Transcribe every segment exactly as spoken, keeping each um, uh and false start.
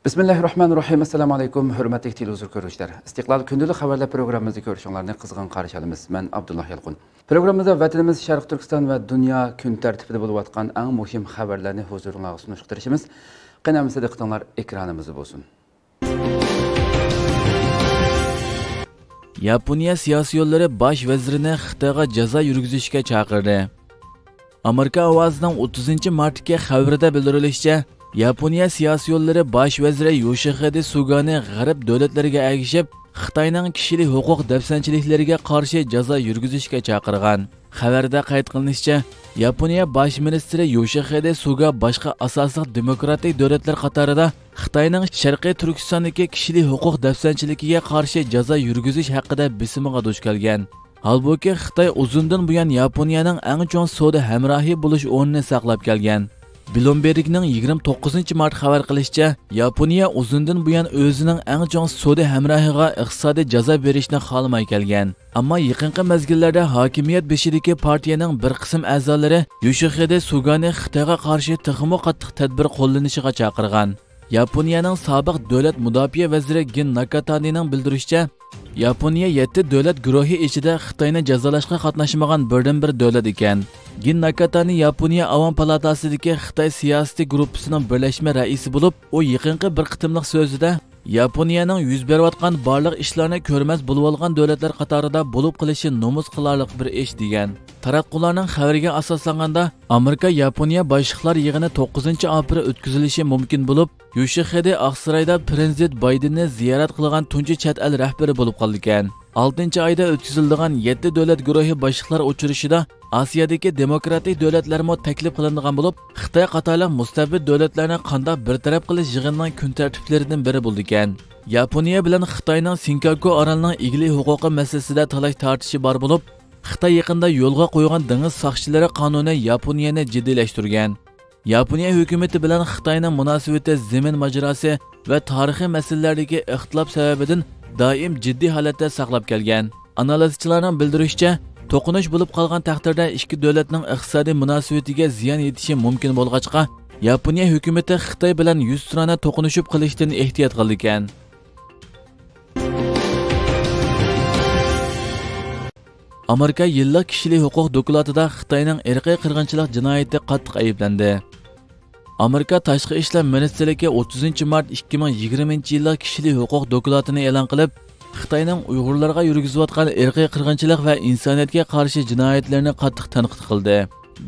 بىسمىللاھىررەھمانىررەھىم. ئەسسالامۇ ئەلەيكۇم، ھۆرمەتلىك تېلېۋىزور كۆرۈشلەر. ئىستىقلال كۈندىلىك خەۋەرلەر پروگراممىمىزنى كۆرۈشۈڭلارنى قىزغىن قارشى ئالىمىز. مەن ئابدۇللا يالقۇن. پروگراممىمىزدا ۋەتىنىمىز شەرقىي تۈركىستان ۋە دۇنيا كۈن تەرتىپىدە بولۇۋاتقان ئەڭ مۇھىم خەۋەرلەرنى ھۇزۇرۇڭلارغا سۇنۇشقا تىرىشىمىز. قېنى ئەمىسە دىققىتىڭلار ئېكرانىمىزدا بولسۇن. ياپونىيە سىياسىيونلىرى باش ۋەزىرىنى خىتايغا جازا يۈرگۈزۈشكە چاقىردى. ئامېرىكا ئاۋازىنىڭ ئوتتۇزىنچى مارتتىكى خەۋىرىدە بىلدۈرۈلۈشىچە، ياپونىيە سىياسىيونلىرى باش ۋەزىرى يوشىخىدې سۇگانى غەرب دۆلەتلىرىگە ئەگىشىپ، خىتاينىڭ كىشىلىك ھوقۇق دەپسەندىچىلىكلىرىگە قارشى جازا يۈرگۈزۈشكە چاقىرغان. خەۋەردە قەيت قىلىنىشىچە، ياپونىيە باش مىنىستىرى يوشىخىدې سۇگا باشقا ئاساسلىق دېموكراتىك دۆلەتلەر قاتارىدا خىتاينىڭ شەرقىي تۈركىستاندىكى كىشىلىك ھوقۇق دەپسەندىچىلىكىگە قارشى جازا يۈرگۈزۈش ھەققىدە بېسىمىغا دۇچ كەلگەن. ھالبۇكى، خىتاي ئۇزۇندىن بۇيان ياپونىيەنىڭ ئەڭ چوڭ سودا ھەمراھى بولۇش ئورنىنى ساقلاپ كەلگەن. بلومبېرگنىڭ يىگىرمە توققۇزىنچى مارت خەۋەر قىلىشىچە، ياپونىيە ئۇزۇندىن بۇيان ئۆزىنىڭ ئەڭ چوڭ سودا ھەمراھىغا ئىقتىسادىي جازا بېرىشنى خالىماي كەلگەن. ئەمما يېقىنقى مەزگىللەردە ھاكىمىيەت بېشىدىكى پارتىيەنىڭ بىر قىسىم ئەزالىرى يوشىخىدې سۇگانى خىتايغا قارشى تېخىمۇ قاتتىق تەدبىر قوللىنىشىغا چاقىرغان. ياپونىيەنىڭ سابىق دۆلەت مۇداپىئە ۋەزىرى گىن ناكاتانىنىڭ بىلدۈرۈشىچە، ياپونىيە يەتتە دۆلەت گۇرۇھى ئىچىدە خىتاينى جازالاشقا قاتناشمىغان بىردىنبىر دۆلەت ئىكەن. گىن ناكاتانى ياپونىيە ئاۋام پالاتاسىدىكى خىتاي سىياسىتى گۇرۇپپىسىنىڭ بىرلەشمە رەئىسى بولۇپ، ئۇ يېقىنقى بىر قېتىملىق سۆزىدە، ياپونىيەنىڭ يۈز بېرىۋاتقان بارلىق ئىشلارنى كۆرمەس بولۇۋالغان دۆلەتلەر قاتارىدا بولۇپ قېلىشى نومۇس قىلارلىق بىر ئىش، دېگەن. تاراتقۇلارنىڭ خەۋىرىگە ئاساسلانغاندا، ئامېرىكا ياپونىيە باشلىقلار يىغىنى توققۇزىنچى ئاپرېل ئۆتكۈزۈلۈشى مۇمكىن بولۇپ، يوشىخىدې ئاقسارايدا پىرېزىدېنت بايدېننى زىيارەت قىلغان تۇنجى چەت ئەل رەھبىرى بولۇپ قالىدىكەن. ئالتىنچى ئايدا ئۆتكۈزۈلىدىغان يەتتە دۆلەت گۇرۇھى باشلىقلار ئۇچرىشىشىدا ئاسىيادىكى دېموكراتىك دۆلەتلەرمۇ تەكلىپ قىلىنىدىغان بولۇپ، خىتاي قاتارلىق مۇستەبىت دۆلەتلەرنى قانداق بىر تەرەپ قىلىش يىغىنىنىڭ كۈن تەرتىپلىرىدىن بىرى بولىدىكەن. ياپونىيە بىلەن خىتاينىڭ سىنكاكۇ ئارىلىنىڭ ئىگىلىك ھوقۇقى مەسىلىسىدە تالاش تارتىشى بار بولۇپ، خىتاي يېقىندا يولغا قويغان دېڭىز ساقچىلىرى قانۇنى ياپونىيەنى جىددىيلەشتۈرگەن. ياپونىيە ھۆكۈمىتى بىلەن خىتاينىڭ مۇناسىۋىتى زېمىن ماجىراسى ۋە تارىخىي مەسىلىلەردىكى ئىختىلاپ سەۋەبىدىن دائىم جىددىي ھالەتتە ساقلاپ كەلگەن. ئانالىزچىلارنىڭ بىلدۈرۈشىچە، توقۇنۇش بولۇپ قالغان تەقدىردە ئىككى دۆلەتنىڭ ئىقتىسادىي مۇناسىۋىتىگە زىيان يېتىشى مۇمكىن بولغاچقا، ياپونىيە ھۆكۈمىتى خىتاي بىلەن يۈزتۇرانە توقۇنۇشۇپ قېلىشتىن ئېھتىيات قىلىدىكەن. ئامېرىكا يىللىق كىشىلىك ھوقۇق دوكلاتىدا خىتاينىڭ ئىرقىي قىرغىنچىلىق جىنايىتى قاتتىق ئەيىبلەندى. ئامېرىكا تاشقى ئىشلار مىنىستىرلىكى ئوتتۇزىنچى مارت ئىككى مىڭ يىگىرمىنچى يىللىق كىشىلىك ھوقۇق دوكلاتىنى ئېلان قىلىپ، خىتاينىڭ ئۇيغۇرلارغا يۈرگۈزۈۋاتقان ئىرقىي قىرغىنچىلىق ۋە ئىنسانىيەتكە قارشى جىنايەتلىرىنى قاتتىق تەنقىد قىلدى.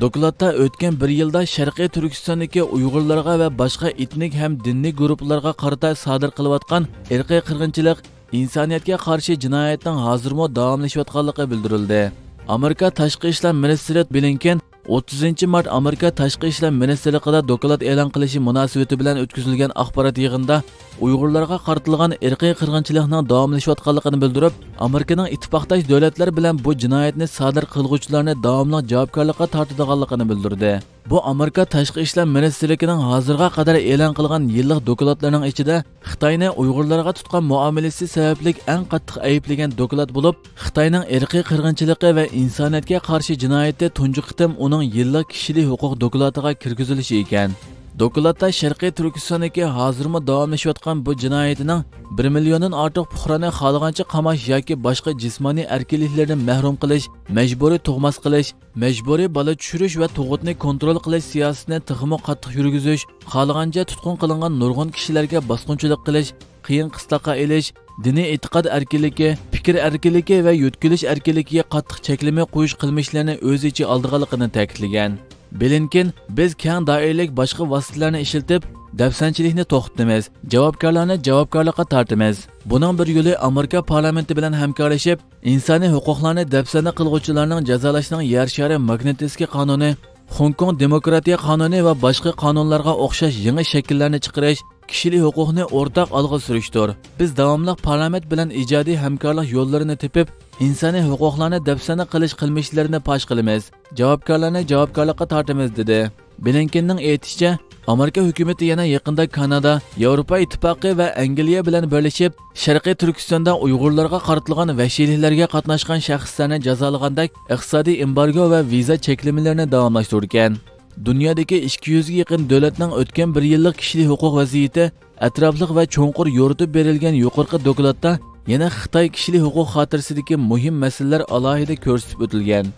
دوكلاتتا ئۆتكەن بىر يىلدا شەرقىي تۈركىستاندىكى ئۇيغۇرلارغا ۋە باشقا ئېتنىك ھەم دىنىي گۇرۇپپىلارغا قارىتا سادىر قىلىۋاتقان ئىرقىي قىرغىنچىلىق، ئىنسانىيەتكە قارشى جىنايەتنىڭ ھازىرمۇ داۋاملىشىۋاتقانلىقى بىلدۈرۈلدى. ئامېرىكا تاشقى ئىشلار مىنىستىرى بلىنكېن ئوتتۇزىنچى مارت ئامېرىكا تاشقى ئىشلار مىنىستىرلىقىدا دوكلات ئېلان قىلىشى مۇناسىۋىتى بىلەن ئۆتكۈزۈلگەن ئاخبارات يىغىنىدا ئۇيغۇرلارغا قارىتىلغان ئىرقىي قىرغىنچىلىقنىڭ داۋاملىشىۋاتقانلىقىنى بىلدۈرۈپ، ئامېرىكىنىڭ ئىتتىپاقداش دۆلەتلەر بىلەن بۇ جىنايەتنى سادىر قىلغۇچىلارنى داۋاملىق جاۋابكارلىققا تارتىدىغانلىقىنى بىلدۈردى. بۇ ئامېرىكا تاشقى ئىشلار مىنىستىرلىكىنىڭ ھازىرغا قەدەر ئېلان قىلغان يىللىق دوكلاتلىرىنىڭ ئىچىدە خىتاينى ئۇيغۇرلارغا تۇتقان مۇئامىلىسى سەۋەبلىك ئەڭ قاتتىق ئەيىبلىگەن دوكلات بولۇپ، خىتاينىڭ ئىرقىي قىرغىنچىلىقى ۋە ئىنسانىيەتكە قارشى جىنايىتى تۇنجى قېتىم ئۇنىڭ يىللىق كىشىلىك ھوقۇق دوكلاتىغا كىرگۈزۈلۈشى ئىكەن. دوكلاتتا شەرقىي تۈركىستاندىكى ھازىرمۇ داۋاملىشىۋاتقان بۇ جىنايىتىنىڭ بىر مىليوندىن ئارتۇق پۇقرانى خالىغانچە قاماش ياكى باشقا جىسمانىي ئەركىنلىكلىرىنى مەھرۇم قىلىش، مەجبۇرىي تۇغماس قىلىش، مەجبۇرىي بالا چۈشۈرۈش ۋە تۇغۇتنى كونترول قىلىش سىياسىتىنى تېخىمۇ قاتتىق يۈرگۈزۈش، خالىغانچە تۇتقۇن قىلىنغان نۇرغۇن كىشىلەرگە باسقۇنچىلىق قىلىش، قىيىن قىستاققا ئېلىش، دىنىي ئېتىقاد ئەركىنلىكى، پىكىر ئەركىنلىكى ۋە يۆتكىلىش ئەركىنلىكىگە قاتتىق چەكلىمە قويۇش قىلمىشلىرىنى ئۆز ئىچىگە ئالىدىغانلىقىنى تەكىتلىگەن. بلىنكېن، بىز كەڭ دائىرىلىك باشقا ۋاسىتىلەرنى ئىشلىتىپ، دەپسەندىچىلىكنى توختىتىمىز، جاۋابكارلارنى جاۋابكارلىققا تارتىمىز. بۇنىڭ بىر يولى ئامېرىكا پارلامېنتى بىلەن ھەمكارلىشىپ، ئىنسانىي ھوقۇقلارنى دەپسەندە قىلغۇچىلارنىڭ جازالاشنىڭ يەر شارى ماگنىتسكىي قانۇنى، خوڭكوڭ دېموكراتىيە قانۇنى ۋە باشقا قانۇنلارغا ئوخشاش يېڭى شەكىللەرنى چىقىرىش، كىشىلىك ھوقۇقنى ئورتاق ئالغا سۈرۈشتۇر. بىز داۋاملىق پارلامېنت بىلەن ئىجادىي ھەمكارلىق يوللىرىنى تېپىپ، ئىنسانىي ھوقۇقلارنى دەپسەندە قىلىش قىلمىشلىرىنى پاش قىلىمىز، جاۋابكارلارنى جاۋابكارلىققا تارتىمىز، دېدى. بلىنكېننىڭ ئېيتىشىچە، ئامېرىكا ھۆكۈمىتى يەنە يېقىندا كانادا، ياۋروپا ئىتتىپاقى ۋە ئەنگلىيە بىلەن بىرلىشىپ، شەرقىي تۈركىستاندا ئۇيغۇرلارغا قارىتىلغان ۋەھشىيلىكلەرگە قاتناشقان شەخسلەرنى جازالىغاندەك ئىقتىسادىي ئېمبارگو ۋە ۋىزا چەكلىمىلىرىنى داۋاملاشتۇرىدىكەن. دۇنيادىكى ئىككى يۈزگە يېقىن دۆلەتنىڭ ئۆتكەن بىر يىللىق كىشىلىك ھوقۇق ۋەزىيىتى ئەتراپلىق ۋە چوڭقۇر يورۇتۇپ بېرىلگەن يۇقىرىقى دوكلاتتا يەنە خىتاي كىشىلىك ھوقۇق خاتىرىسىدىكى مۇھىم مەسىلىلەر ئالاھىدە كۆرسىتىپ ئۆتۈلگەن.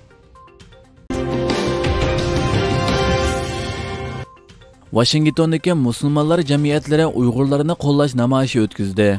ۋاشىنگتوندىكى مۇسۇلمانلار جەمئىيەتلىرى ئۇيغۇرلارنى قوللاش نامايىشى ئۆتكۈزدى.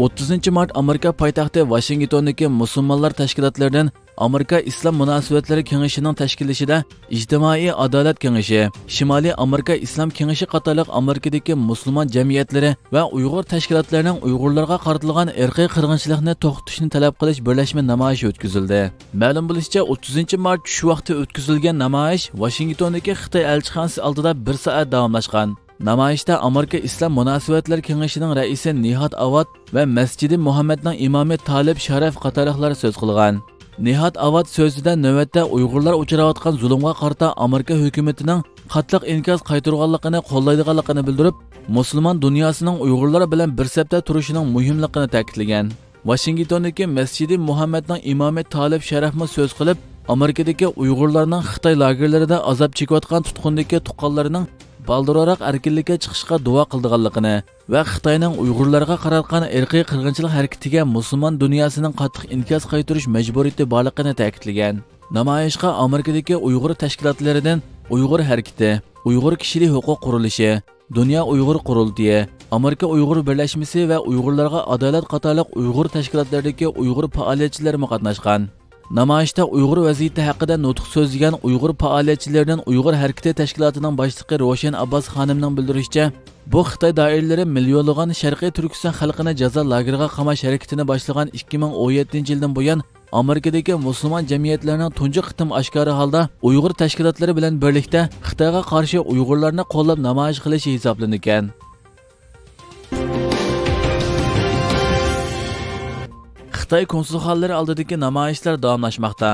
ئوتتۇزىنچى مارت ئامېرىكا پايتەختى ۋاشىنگتوندىكى مۇسۇلمانلار تەشكىلاتلىرىدىن ئامېرىكا ئىسلام مۇناسىۋەتلىرى كېڭىشىنىڭ تەشكىللىشىدە ئىجتىمائىي ئادالەت كېڭىشى، شىمالىي ئامېرىكا ئىسلام كېڭىشى قاتارلىق ئامېرىكىدىكى مۇسۇلمان جەمئىيەتلىرى ۋە ئۇيغۇر تەشكىلاتلىرىنىڭ ئۇيغۇرلارغا قارىتىلغان ئىرقىي قىرغىنچىلىقنى توختىتىشنى تەلەپ قىلىش بىرلەشمە نامايىشى ئۆتكۈزۈلدى. مەلۇم بولۇشىچە، ئوتتۇزىنچى مارت چۈش ۋاقتى ئۆتكۈزۈلگەن نامايىش ۋاشىنگتوندىكى خىتاي ئەلچىخانىسى ئالدىدا بىر سائەت داۋاملاشقان. نامايىشتا ئامېرىكا ئىسلام مۇناسىۋەتلىرى كېڭىشىنىڭ رەئىسى نىھاد ئاۋات ۋە مەسجىدى مۇھەممەدنىڭ ئىمامى تالىپ شەرەف قاتارلىقلار سۆز قىلغان. نىھاد ئاۋات سۆزىدە نۆۋەتتە ئۇيغۇرلار ئۇچراۋاتقان زۇلۇمغا قارىتا ئامېرىكا ھۆكۈمىتىنىڭ قاتتىق ئىنكاس قايتۇرغانلىقىنى قوللايدىغانلىقىنى بىلدۈرۈپ، مۇسۇلمان دۇنياسىنىڭ ئۇيغۇرلار بىلەن بىر سەپتە تۇرۇشىنىڭ مۇھىملىقىنى تەكىتلىگەن. ۋاشىنگتوندىكى مەسجىدى مۇھەممەدنىڭ ئىمامى تالىپ شەرەفمۇ سۆز قىلىپ، ئامېرىكىدىكى ئۇيغۇرلارنىڭ خىتاي لاگېرلىرىدا ئازاب چېكىۋاتقان تۇتقۇندىكى تۇغقانلىرىنىڭ بالدۇرراق ئەركىنلىككە چىقىشىغا دۇئا قىلىدىغانلىقىنى ۋە خىتاينىڭ ئۇيغۇرلارغا قاراتقان ئىرقىي قىرغىنچىلىق ھەرىكىتىگە مۇسۇلمان دۇنياسىنىڭ قاتتىق ئىنكاس قايتۇرۇش مەجبۇرىيىتى بارلىقىنى تەكىتلىگەن. نامايىشقا ئامېرىكىدىكى ئۇيغۇر تەشكىلاتلىرىدىن ئۇيغۇر ھەرىكىتى، ئۇيغۇر كىشىلىك ھوقۇق قۇرۇلۇشى، دۇنيا ئۇيغۇر قۇرۇلتىيى، ئامېرىكا ئۇيغۇر بىرلەشمىسى ۋە ئۇيغۇرلارغا ئادالەت قاتارلىق ئۇيغۇر تەشكىلاتلىرىدىكى ئۇيغۇر پائالىيەتچىلىرىمۇ قاتناشقان. نامايىشتا ئۇيغۇر ۋەزىيىتى ھەققىدە نۇتۇق سۆزلىگەن ئۇيغۇر پائالىيەتچىلىرىدىن ئۇيغۇر ھەرىكىتى تەشكىلاتىنىڭ باشلىقى روشەن ئابباس خانىمنىڭ بىلدۈرۈشىچە، بۇ خىتاي دائىرىلىرى مىليونلىغان شەرقىي تۈركىستان خەلقىنى جازا لاگېرىغا قاماش ھەرىكىتىنى باشلىغان ئىككى مىڭ ئون يەتتىنچى يىلدىن بۇيان، ئامېرىكىدىكى مۇسۇلمان جەمئىيەتلىرىنىڭ تۇنجى قېتىم ئاشكارا ھالدا ئۇيغۇر تەشكىلاتلىرى بىلەن بىرلىكتە خىتايغا قارشى ئۇيغۇرلارنى قوللاپ نامايىش قىلىشى ھېسابلىنىدىكەن. خىتاي كونسۇلخانىلىرى ئالدىدىكى نامايىشلار داۋاملاشماقتا.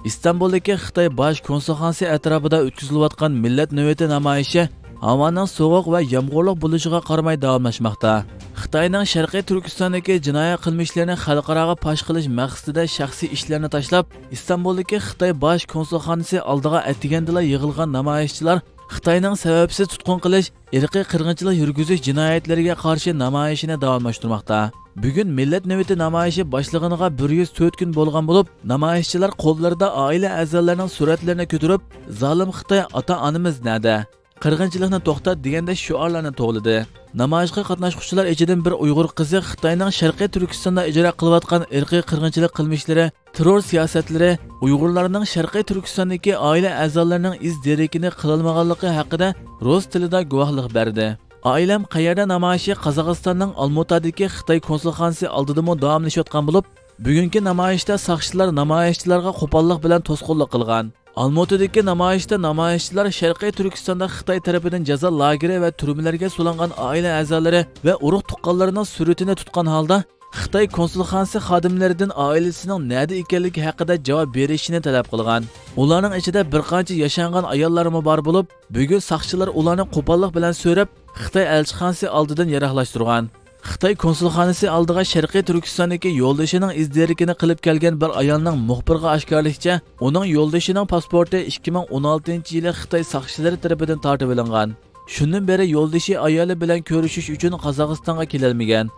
ئىستانبۇلدىكى خىتاي باش كونسۇلخانىسى ئەتراپىدا ئۆتكۈزۈلۈۋاتقان مىللەت نۆۋىتى نامايىشى ھاۋانىڭ سوغۇق ۋە يامغۇرلۇق بولۇشىغا قارىماي داۋاملاشماقتا. خىتاينىڭ شەرقىي تۈركىستاندىكى جىنايى قىلمىشلىرىنى خەلقئاراغا پاش قىلىش مەقسىتىدە شەخسىي ئىشلارنى تاشلاپ، ئىستانبۇلدىكى خىتاي باش كونسۇلخانىسى ئالدىغا ئەتىگەندىلا يىغىلغان نامايىشچىلار خىتاينىڭ سەۋەبسىز تۇتقۇن قىلىش، ئىرقىي قىرغىنچىلىق يۈرگۈزۈش جىنايەتلىرىگە قارشى نامايىشىنى داۋاملاشتۇرماقتا. بۈگۈن مىللەت نۆۋىتى نامايىشى باشلىغىنىغا بىر يۈز تۆت كۈن بولغان بولۇپ، نامايىشچىلار قوللىرىدا ئائىلە ئەزالىرىنىڭ سۈرەتلىرىنى كۆتۈرۈپ، «زالىم خىتاي، ئاتا-ئانىمىز نەدە؟ قىرغىنچىلىقنى توختات» دېگەندەك شوئارلارنى توۋلىدى. نامايىشقا قاتناشقۇچىلار ئىچىدىن بىر ئۇيغۇر قىزى خىتاينىڭ شەرقىي تۈركىستاندا ئىجرا قىلىۋاتقان ئىرقىي قىرغىنچىلىق قىلمىشلىرى، تېررور سىياسەتلىرى، ئۇيغۇرلارنىڭ شەرقىي تۈركىستاندىكى ئائىلە ئەزالىرىنىڭ ئىز دېرىكىنى قىلالمىغانلىقى ھەققىدە رۇس تىلىدا گۇۋاھلىق بەردى. ئائىلەم قەيەردە نامايىشى قازاقىستاننىڭ ئالمۇتادىكى خىتاي كونسۇلخانىسى ئالدىدىمۇ داۋاملىشىۋاتقان بولۇپ، بۈگۈنكى نامايىشتا ساقچىلار نامايىشچىلارغا قوپاللىق بىلەن توسقۇنلۇق قىلغان. ئالمۇتىدىكى نامايىشتا نامايىشچىلار شەرقىي تۈركىستاندا خىتاي تەرىپىدىن جازا لاگېرى ۋە تۈرمىلەرگە سولانغان ئائىلە ئەزالىرى ۋە ئۇرۇق تۇغقانلىرىنىڭ سۈرىتىنى تۇتقان ھالدا، خىتاي كونسۇلخانىسى خادىملىرىدىن ئائىلىسىنىڭ نەدە ئىكەنلىكى ھەققىدە جاۋاب بېرىشىنى تەلەپ قىلغان. ئۇلارنىڭ ئىچىدە بىر قانچە ياشانغان ئاياللارمۇ بار بولۇپ، بۈگۈن ساقچىلار ئۇلارنى قوپاللىق بىلەن سۆرەپ، خىتاي ئەلچىخانىسى ئالدىدىن يىراقلاشتۇرغان. خىتاي كونسۇلخانىسى ئالدىغا شەرقىي تۈركىستاندىكى يولدىشىنىڭ ئىز دېرىكىنى قىلىپ كەلگەن بىر ئايالنىڭ مۇخبىرغا ئاشكارىلىشىچە، ئۇنىڭ يولدىشىنىڭ پاسپورتى ئىككى مىڭ ئون ئالتىنچى يىلى خىتاي ساقچىلىرى تەرىپىدىن تارتىۋېلىنغان. شۇندىن بېرى يولدىشى ئايالى بىلەن كۆرۈشۈش ئۈچۈن قازاقىستانغا كېلەلمىگەن.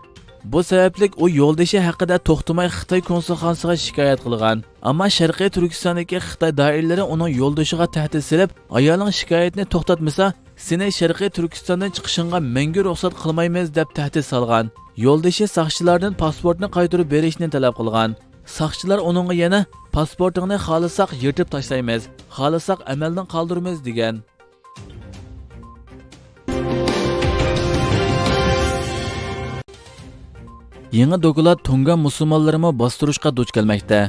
بۇ سەۋەبلىك ئۇ يولدىشى ھەققىدە توختىماي خىتاي كونسۇلخانىسىغا شىكايەت قىلغان. ئەمما شەرقىي تۈركىستاندىكى خىتاي دائىرىلىرى ئۇنىڭ يولدىشىغا تەھدىت سېلىپ، ئايالىڭ شىكايەتنى توختاتمىسا، سېنى شەرقىي تۈركىستاندىن چىقىشىڭغا مەڭگۈ رۇخسەت قىلمايمىز، دەپ تەھدىت سالغان. يولدىشى ساقچىلاردىن پاسپورتنى قايتۇرۇپ بېرىشنى تەلەپ قىلغان. ساقچىلار ئۇنىڭغا يەنە، «پاسپورتىڭنى خالىساق يىرتىپ تاشلايمىز، خالىساق ئەمەلدىن قالدۇرىمىز» دېگەن. يېڭى دوكلات تۇڭگان مۇسۇلمانلىرىمۇ باستۇرۇشقا دۇچ كەلمەكتە.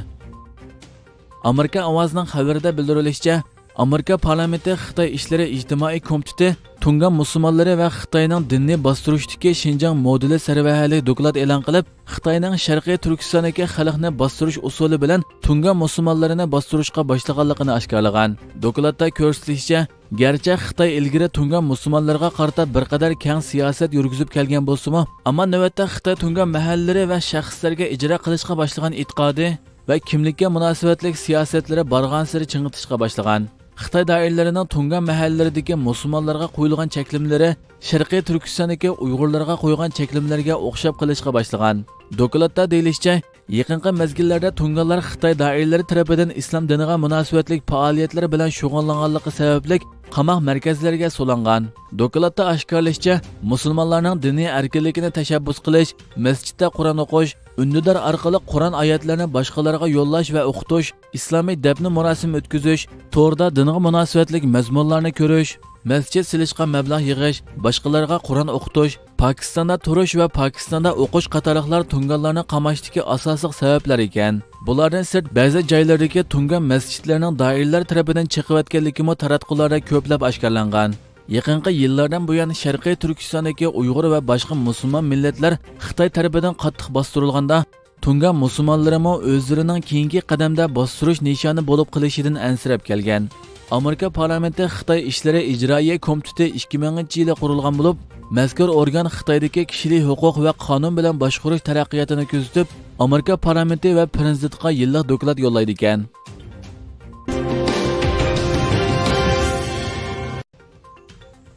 ئامېرىكا ئاۋازىنىڭ خەۋىرىدە بىلدۈرۈلۈشىچە، ئامېرىكا پارلامېنتى خىتاي ئىشلىرى ئىجتىمائىي كومىتېتى تۇڭگان مۇسۇلمانلىرى ۋە خىتاينىڭ دىننى باستۇرۇشتىكى شىنجاڭ مودېلى سەرۋەھەلىك دوكلات ئېلان قىلىپ، خىتاينىڭ شەرقىي تۈركىستاندىكى خەلقنى باستۇرۇش ئۇسۇلى بىلەن تۇڭگان مۇسۇلمانلىرىنى باستۇرۇشقا باشلىغانلىقىنى ئاشكارىلىغان. دوكلاتتا كۆرسىتىلىشىچە، گەرچە خىتاي ئىلگىرى تۇڭگان مۇسۇلمانلىرىغا قارىتا بىر قەدەر كەڭ سىياسەت يۈرگۈزۈپ كەلگەن بولسىمۇ، ئەمما نۆۋەتتە خىتاي تۇڭگان مەھەللىلىرى ۋە شەخسلەرگە ئىجرا قىلىشقا باشلىغان ئېتىقادى ۋە كىملىككە مۇناسىۋەتلىك سىياسەتلىرى بارغانسېرى چىڭىتىشقا باشلىغان. خىتاي دائىرىلىرىنىڭ تۇڭگان مەھەللىلىرىدىكى مۇسۇلمانلارغا قويۇلغان چەكلىمىلىرى شەرقىي تۈركىستاندىكى ئۇيغۇرلارغا قويغان چەكلىمىلەرگە ئوخشاپ قېلىشقا باشلىغان. دوكلاتتا دېيىلىشىچە، يېقىنقى مەزگىللەردە تۇڭگانلار خىتاي دائىرىلىرى تەرىپىدىن ئىسلام دىنىغا مۇناسىۋەتلىك پائالىيەتلەر بىلەن شۇغۇللانغانلىقى سەۋەبلىك، قاماق مەركەزلىرىگە سولانغان. دوكلاتتا ئاشكارىلىشىچە، مۇسۇلمانلارنىڭ دىنىي ئەركىنلىكىنى تەشەببۇس قىلىش، مەسچىتتە قۇرئان ئوقۇش، ئۈندىدار ئارقىلىق قۇرئان ئايەتلىرىنى باشقىلارغا يوللاش ۋە ئوقۇتۇش، ئىسلامىي دەپنە مۇراسىمى ئۆتكۈزۈش، توردا دىنغا مۇناسىۋەتلىك مەزمۇنلارنى كۆرۈش، مەسچىت سېلىشقا مەبلەغ يىغىش، باشقىلارغا قۇرئان ئوقۇتۇش، پاكىستاندا تۇرۇش ۋە پاكىستاندا ئوقۇش قاتارلىقلار تۇڭگانلارنى قاماشتىكى ئاساسلىق سەۋەبلەر ئىكەن. بۇلاردىن سىرت، بەزى جايلاردىكى تۇڭگان مەسچىتلەرنىڭ دائىرىلەر تەرىپىدىن چېقىۋەتكەنلىكىمۇ تاراتقۇلاردا كۆپلەپ ئاشكارىلانغان. يېقىنقى يىللاردىن بۇيان شەرقىي تۈركىستاندىكى ئۇيغۇر ۋە باشقا مۇسۇلمان مىللەتلەر خىتاي تەرىپىدىن قاتتىق باستۇرۇلغاندا، تۇڭگان مۇسۇلمانلىرىمۇ ئۆزلىرىنىڭ كېيىنكى قەدەمدە باستۇرۇش نىشانى بولۇپ قېلىشىدىن ئەنسىرەپ كەلگەن. ئامېرىكا پارلامېنتى خىتاي ئىشلىرى ئىجرائىيە كومىتېتى ئىككى مىڭىنچى يىلى قۇرۇلغان بولۇپ، مەزكۇر ئورگان خىتايدىكى كىشىلىك ھوقۇق ۋە قانۇن بىلەن باشقۇرۇش تەرەققىياتىنى كۆزىتىپ، ئامېرىكا پارلامېنتى ۋە پىرېزىدېنتقا يىللىق دوكلات يوللايدىكەن.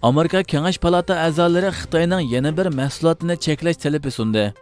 ئامېرىكا كېڭەش پالاتا ئەزالىرى خىتاينىڭ يەنە بىر مەھسۇلاتىنى چەكلەش تەلىپى سۇندى.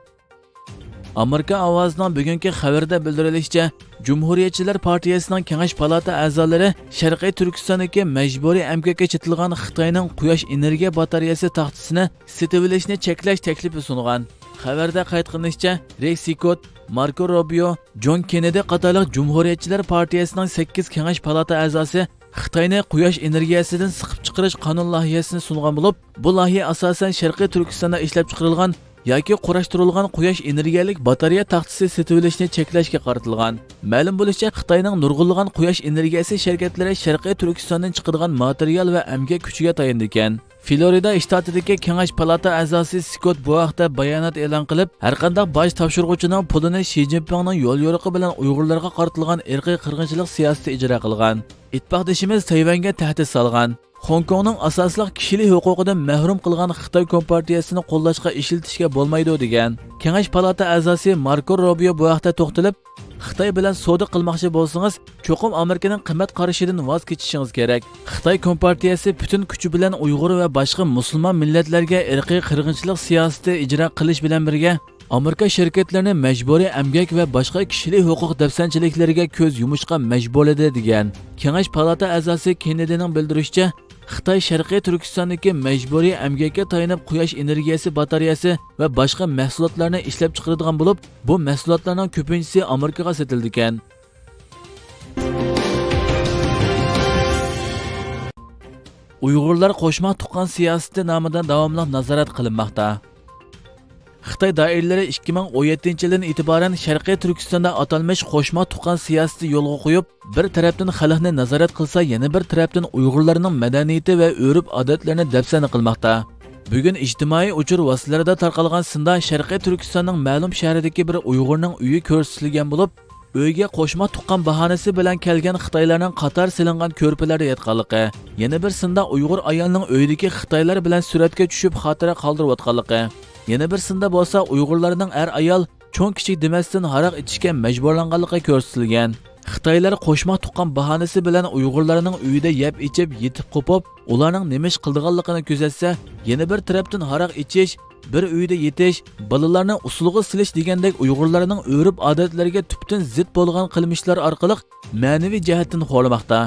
ئامېرىكا ئاۋازىنىڭ بۈگۈنكى خەۋىرىدە بىلدۈرۈلۈشىچە، جۇمھۇرىيەتچىلەر پارتىيىسىنىڭ كېڭەش پالاتا ئەزالىرى شەرقىي تۈركىستاندىكى مەجبۇرىي ئەمگەككە چېتىلغان خىتاينىڭ قۇياش ئېنېرگىيە باتارېيەسى تاختىسىنى سېتىۋېلىشنى چەكلەش تەكلىپى سۇنغان. خەۋەردە قايت قىلىنىشىچە، رېي سكوت، ماركو روبىيو، جون كېننېدى قاتارلىق جۇمھۇرىيەتچىلەر پارتىيىسىنىڭ سەككىز كېڭەش پالاتا ئەزاسى خىتاينى قۇياش ئېنېرگىيەسىدىن سىقىپ چىقىرىش قانۇن لايىھەسىنى سۇنغان بولۇپ، بۇ لايىھە ئاساسەن شەرقىي تۈركىستاندا ئىشلەپچىقىرىلغان ياكى قۇراشتۇرۇلغان قۇياش ئېنېرگىيەلىك باتارېيە تاختىسى سېتىۋېلىشنى چەكلەشكە قارىتىلغان. مەلۇم بولۇشىچە، خىتاينىڭ نۇرغۇنلىغان قۇياش ئېنېرگىيەسى شىركەتلىرى شەرقىي تۈركىستاندىن چىقىدىغان ماتېرىيال ۋە ئەمگەك كۈچىگە تايىنىدىكەن. فلورىدا شتاتىدىكى كېڭەش پالاتا ئەزاسى سكوت بۇ ھەقتە بايانات ئېلان قىلىپ، ھەرقانداق باج تاپشۇرغۇچىنىڭ پۇلىنى شى جىنپىڭنىڭ يوليورۇقى بىلەن ئۇيغۇرلارغا قارىتىلغان ئىرقىي قىرغىنچىلىق سىياسىتى ئىجرا قىلغان. ئىتتىپاقدىشىمىز تەيۋەنگە تەھدىت سالغان. خوڭكوڭنىڭ ئاساسلىق كىشىلىك ھوقۇقىدىن مەھرۇم قىلغان خىتاي كومپارتىيەسىنى قوللاشقا ئىشلىتىشكە بولمايدۇ، دېگەن. كېڭەش پالاتا ئەزاسى ماركو روبىيو بۇ ھەقتە توختىلىپ، خىتاي بىلەن سودا قىلماقچى بولسىڭىز، چوقۇم ئامېرىكىنىڭ قىممەت قارىشىدىن ۋاز كېچىشىڭىز كېرەك. خىتاي كومپارتىيەسى پۈتۈن كۈچى بىلەن ئۇيغۇر ۋە باشقا مۇسۇلمان مىللەتلەرگە ئىرقىي قىرغىنچىلىق سىياسىتى ئىجرا قىلىش بىلەن بىرگە، ئامېرىكا شىركەتلىرىنى مەجبۇرىي ئەمگەك ۋە باشقا كىشىلىك ھوقۇق دەپسەندىچىلىكلىرىگە كۆز يۇمۇشقا مەجبۇرلىدى، دېگەن. كېڭەش پالاتا ئەزاسى كېننېدىنىڭ بىلدۈرۈشىچە، خىتاي شەرقىي تۈركىستاندىكى مەجبۇرىي ئەمگەككە تايىنىپ قۇياش ئېنېرگىيەسى باتارېيەسى ۋە باشقا مەھسۇلاتلارنى ئىشلەپچىقىرىدىغان بولۇپ، بۇ مەھسۇلاتلارنىڭ كۆپىنچىسى ئامېرىكىغا سېتىلىدىكەن. ئۇيغۇرلار قوشما تۇغقان سىياسىتى نامىدا داۋاملىق نازارەت قىلىنماقتا. خىتاي دائىرىلىرى ئىككى مىڭ ئون يەتتىنچى يىلدىن ئېتىبارەن شەرقىي تۈركىستاندا ئاتالمىش قوشما تۇغقان سىياسىتى يولغا قويۇپ، بىر تەرەپتىن خەلقنى نازارەت قىلسا، يەنە بىر تەرەپتىن ئۇيغۇرلارنىڭ مەدەنىيىتى ۋە ئۆرپ-ئادەتلىرىنى دەپسەندە قىلماقتا. بۈگۈن ئىجتىمائىي ئۇچۇر ۋاسىتىلىرىدا تارقالغان سىندا شەرقىي تۈركىستاننىڭ مەلۇم شەھىرىدىكى بىر ئۇيغۇرنىڭ ئۆيى كۆرسىتىلگەن بولۇپ، ئۆيگە قوشما تۇغقان باھانىسى بىلەن كەلگەن خىتايلارنىڭ قاتار سېلىنغان كۆرپىلەردە ياتقانلىقى، يەنە بىر سىندا ئۇيغۇر ئايالنىڭ ئۆيدىكى خىتايلار بىلەن سۈرەتكە چۈشۈپ خاتىرە قالدۇرۇۋاتقانلىقى، يەنە بىر سىندا بولسا ئۇيغۇرلارنىڭ ئەر-ئايال چوڭ-كىچىك دېمەستىن ھاراق ئىچىشكە مەجبۇرلانغانلىقى كۆرسىتىلگەن. خىتايلار قوشما تۇغقان باھانىسى بىلەن ئۇيغۇرلارنىڭ ئۆيىدە يەپ ئىچىپ، يېتىپ قوپۇپ، ئۇلارنىڭ نېمە ئىش قىلىدىغانلىقىنى كۆزەتسە، يەنە بىر تەرەپتىن ھاراق ئىچىش، بىر ئۆيدە يېتىش، بالىلارنى ئۇسسۇلغا سېلىش دېگەندەك ئۇيغۇرلارنىڭ ئۆرپ-ئادەتلىرىگە تۈپتىن زىت بولغان قىلمىشلار ئارقىلىق مەنىۋى جەھەتتىن خورلىماقتا.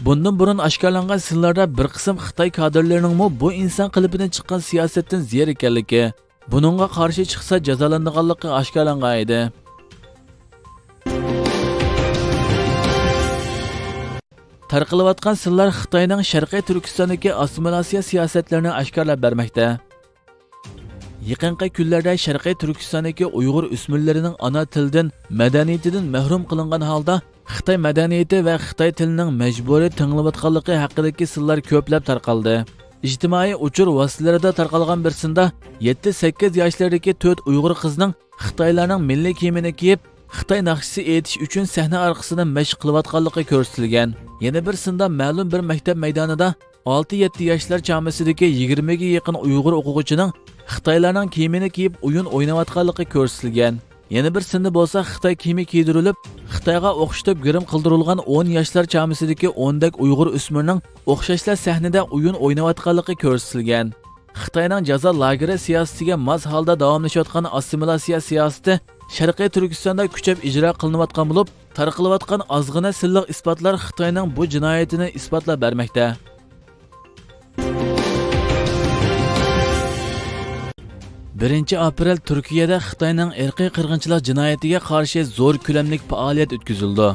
بۇندىن بۇرۇن ئاشكارىلانغان سىنلاردا بىر قىسىم خىتاي كادىرلىرىنىڭمۇ بۇ ئىنسان قېلىپىدىن چىققان سىياسەتتىن زىيان ئىكەنلىكى، بۇنىڭغا قارشى چىقسا جازالىنىدىغانلىقى ئاشكارىلانغان ئىدى. تارقىلىۋاتقان سىنلار خىتاينىڭ شەرقىي تۈركىستاندىكى ئاسسىمىلياتسىيە سىياسەتلىرىنى ئاشكارىلاپ بەرمەكتە. يېقىنقى كۈنلەردە شەرقىي تۈركىستاندىكى ئۇيغۇر ئۆسمۈرلىرىنىڭ ئانا تىلىدىن، مەدەنىيىتىدىن مەھرۇم قىلىنغان ھالدا، خىتاي مەدەنىيىتى ۋە خىتاي تىلىنىڭ مەجبۇرىي تېڭىلىۋاتقانلىقى ھەققىدىكى سىنلار كۆپلەپ تارقالدى. ئىجتىمائىي ئۇچۇر ۋاسىتىلىرىدا تارقالغان بىر سىندا يەتتە-سەككىز ياشلىرىدىكى تۆت ئۇيغۇر قىزنىڭ خىتايلارنىڭ مىللىي كىيىمىنى كىيىپ، خىتاي ناخشىسى ئېيتىش ئۈچۈن سەھنە ئارقىسىدا مەشىق قىلىۋاتقانلىقى كۆرسىتىلگەن. يەنە بىر سىندا مەلۇم بىر مەكتەپ مەيدانىدا ئالتە-يەتتە ياشلار چامىسىدىكى يىگىرمىگە يېقىن ئۇيغۇر ئوقۇغۇچىنىڭ خىتايلارنىڭ كىيىمىنى كىيىپ ئويۇن ئويناۋاتقانلىقى كۆرسىتىلگەن. يەنە بىر سىندا بولسا خىتاي كىيىمى كىيدۈرۈلۈپ، خىتايغا ئوخشىتىپ گىرىم قىلدۇرۇلغان ئون ياشلار چامىسىدىكى ئون دەك ئۇيغۇر ئۆسمۈرنىڭ ئوخشاشلا سەھنىدە ئويۇن ئويناۋاتقانلىقى كۆرسىتىلگەن. خىتاينىڭ جازا لاگېرى سىياسىتىگە ماس ھالدا داۋاملىشىۋاتقان ئاسسىمىلياتسىيە سىياسىتى شەرقىي تۈركىستاندا كۈچەپ ئىجرا قىلىنىۋاتقان بولۇپ، تارقىلىۋاتقان ئازغىنە سىنلىق ئىسپاتلار خىتاينىڭ بۇ جىنايىتىنى ئىسپاتلاپ بەرمەكتە. بىرىنچى ئاپرېل تۈركىيەدە خىتاينىڭ ئىرقىي قىرغىنچىلىق جىنايىتىگە قارشى زور كۆلەملىك پائالىيەت ئۆتكۈزۈلىدۇ.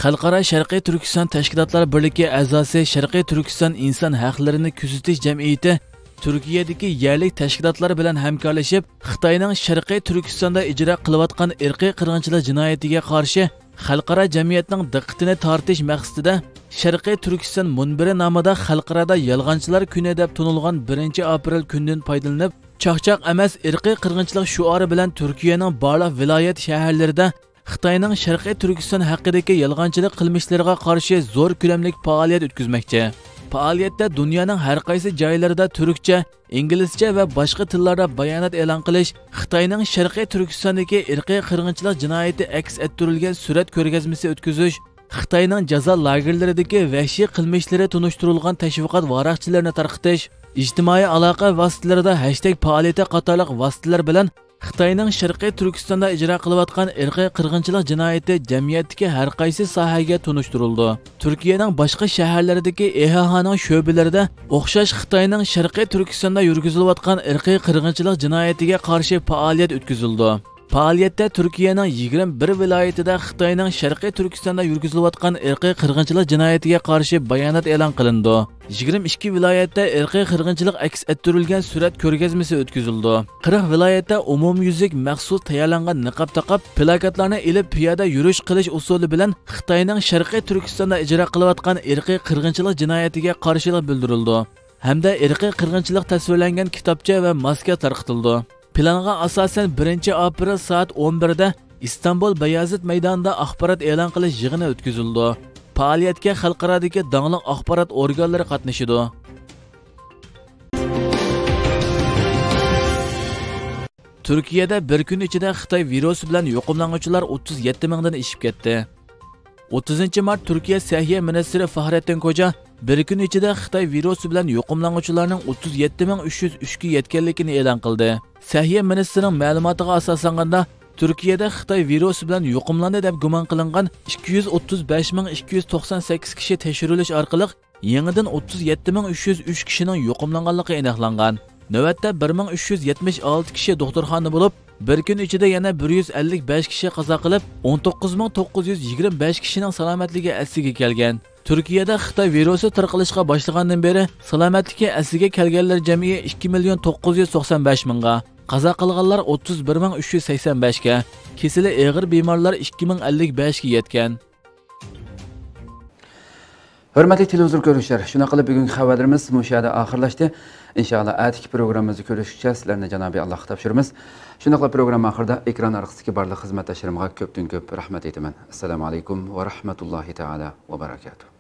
خەلقئارا شەرقىي تۈركىستان تەشكىلاتلار بىرلىكى ئەزاسى شەرقىي تۈركىستان ئىنسان ھەقلىرىنى كۆزىتىش جەمئىيىتى تۈركىيەدىكى يەرلىك تەشكىلاتلار بىلەن ھەمكارلىشىپ، خىتاينىڭ شەرقىي تۈركىستاندا ئىجرا قىلىۋاتقان ئىرقىي قىرغىنچىلىق جىنايىتىگە قارشى خەلقئارا جەمئىيەتنىڭ دىققىتىنى تارتىش مەقسىتىدە، شەرقىي تۈركىستان مۇنبىرى نامىدا خەلقئارادا يالغانچىلار كۈنى دەپ تونۇلغان بىرىنچى ئاپرېل كۈنىدىن پايدىلىنىپ، چاقچاق ئەمەس ئىرقىي قىرغىنچىلىق شوئارى بىلەن تۈركىيەنىڭ بارلىق ۋىلايەت شەھەرلىرىدە خىتاينىڭ شەرقىي تۈركىستان ھەققىدىكى يالغانچىلىق قىلمىشلىرىغا قارشى زور كۆلەملىك پائالىيەت ئۆتكۈزمەكچى. پائالىيەتتە دۇنيانىڭ ھەر قايسى جايلىرىدا تۈركچە، ئىنگلىزچە ۋە باشقا تىللاردا بايانات ئېلان قىلىش، خىتاينىڭ شەرقىي تۈركىستاندىكى ئىرقىي قىرغىنچىلىق جىنايىتى ئەكس ئەتتۈرۈلگەن سۈرەت كۆرگەزمىسى ئۆتكۈزۈش، خىتاينىڭ جازا لاگېرلىرىدىكى ۋەھشىي قىلمىشلىرى تونۇشتۇرۇلغان تەشۋىقات ۋاراقچىلىرىنى تارقىتىش، ئىجتىمائىي ئالاقە ۋاسىتىلىرىدا ھەشتەگ پائالىيىتى قاتارلىق ۋاسىتىلەر بىلەن خىتاينىڭ شەرقىي تۈركىستاندا ئىجرا قىلىۋاتقان ئىرقىي قىرغىنچىلىق جىنايىتى جەمئىيەتتىكى ھەر قايسى ساھەگە تونۇشتۇرۇلىدۇ. تۈركىيەنىڭ باشقا شەھەرلىرىدىكى ئېھېھانىڭ شۆبىلىرىدە ئوخشاش خىتاينىڭ شەرقىي تۈركىستاندا يۈرگۈزۈلۈۋاتقان ئىرقىي قىرغىنچىلىق جىنايىتىگە قارشى پائالىيەت ئۆتكۈزۈلىدۇ. پائالىيەتتە تۈركىيەنىڭ يىگىرمە بىر ۋىلايىتىدە خىتاينىڭ شەرقىي تۈركىستاندا يۈرگۈزۈلۈۋاتقان ئىرقىي قىرغىنچىلىق جىنايىتىگە قارشى بايانات ئېلان قىلىنىدۇ. يىگىرمە ئىككى ۋىلايەتتە ئىرقىي قىرغىنچىلىق ئەكس ئەتتۈرۈلگەن سۈرەت كۆرگەزمىسى ئۆتكۈزۈلىدۇ. قىرىق ۋىلايەتتە ئومۇميۈزلۈك مەخسۇس تەييارلانغان نىقاب تاقاپ، پىلاكاتلارنى ئېلىپ، پىيادە يۈرۈش قىلىش ئۇسۇلى بىلەن خىتاينىڭ شەرقىي تۈركىستاندا ئىجرا قىلىۋاتقان ئىرقىي قىرغىنچىلىق جىنايىتىگە قارشىلىق بىلدۈرۈلىدۇ ھەمدە ئىرقىي قىرغىنچىلىق تەسۋىرلەنگەن كىتابچە ۋە ماسكا تارقىتىلىدۇ. پىلانغا ئاساسەن، بىرىنچى ئاپرېل سائەت ئون بىردە ئىستانبۇل بايازىت مەيدانىدا ئاخبارات ئېلان قىلىش يىغىنى ئۆتكۈزۈلىدۇ. پائالىيەتكە خەلقئارادىكى داڭلىق ئاخبارات ئورگانلىرى قاتنىشىدۇ. تۈركىيەدە بىر كۈن ئىچىدە خىتاي ۋىرۇسى بىلەن يۇقۇملانغۇچىلار ئوتتۇز يەتتە مىڭدىن ئېشىپ كەتتى. ئوتتۇزىنچى مارت تۈركىيە سەھىيە مىنىستىرى فاھرەتتىن كوجا بىر كۈن ئىچىدە خىتاي ۋىرۇسى بىلەن يۇقۇملانغۇچىلارنىڭ ئوتتۇز يەتتە مىڭ ئۈچ يۈز ئۈچكە يەتكەنلىكىنى ئېلان قىلدى. سەھىيە مىنىستىرىنىڭ مەلۇماتىغا ئاساسلانغاندا، تۈركىيەدە خىتاي ۋىرۇسى بىلەن يۇقۇملاندى دەپ گۇمان قىلىنغان ئىككى يۈز ئوتتۇز بەش مىڭ ئىككى يۈز توقسان سەككىز كىشى تەكشۈرۈلۈش ئارقىلىق يېڭىدىن ئوتتۇز يەتتە مىڭ ئۈچ يۈز ئۈچ كىشىنىڭ يۇقۇملانغانلىقى ئېنىقلانغان. نۆۋەتتە بىر مىڭ ئۈچ يۈز يەتمىش ئالتە كىشى دوختۇرخانىدا بولۇپ، بىر كۈن ئىچىدە يەنە بىر يۈز ئەللىك بەش كىشى قازا قىلىپ، ئون توققۇز مىڭ توققۇز يۈز يىگىرمە بەش كىشىنىڭ سالامەتلىكى ئەسلىگە كەلگەن. تۈركىيەدە خىتاي ۋىرۇسى تارقىلىشقا باشلىغاندىن بېرى سالامەتلىكى ئەسلىگە كەلگەنلەر جەمئىي ئىككى مىليون توققۇز يۈز توقسان بەش مىڭغا، قازا قىلغانلار ئوتتۇز بىر مىڭ ئۈچ يۈز سەكسەن بەشكە، كېسىلى ئېغىر بىمارلار ئىككى مىڭ ئەللىك بەشكە يەتكەن. ھۆرمەتلىك تېلېۋىزور كۆرۈشلەر، شۇنداق قىلىپ بۈگۈنكى خەۋەرلىرىمىز مۇشۇ يەردە ئاخىرلاشتى. ئىنشائاللا، ئەتىكى پروگراممىمىزدا كۆرۈشكىچە سىلەرنى جانابى ئاللاھقا تاپشۇرىمىز. شۇنداقلا پروگرامما ئاخىرىدا ئېكران ئارقىسىدىكى بارلىق خىزمەتداشلىرىمغا كۆپتىن كۆپ رەھمەت ئېيتىمەن. ئەسسالامۇ ئەلەيكۇم ۋە رەھمەتۇللاھى تائالا ۋە بەرەكاتۇھ.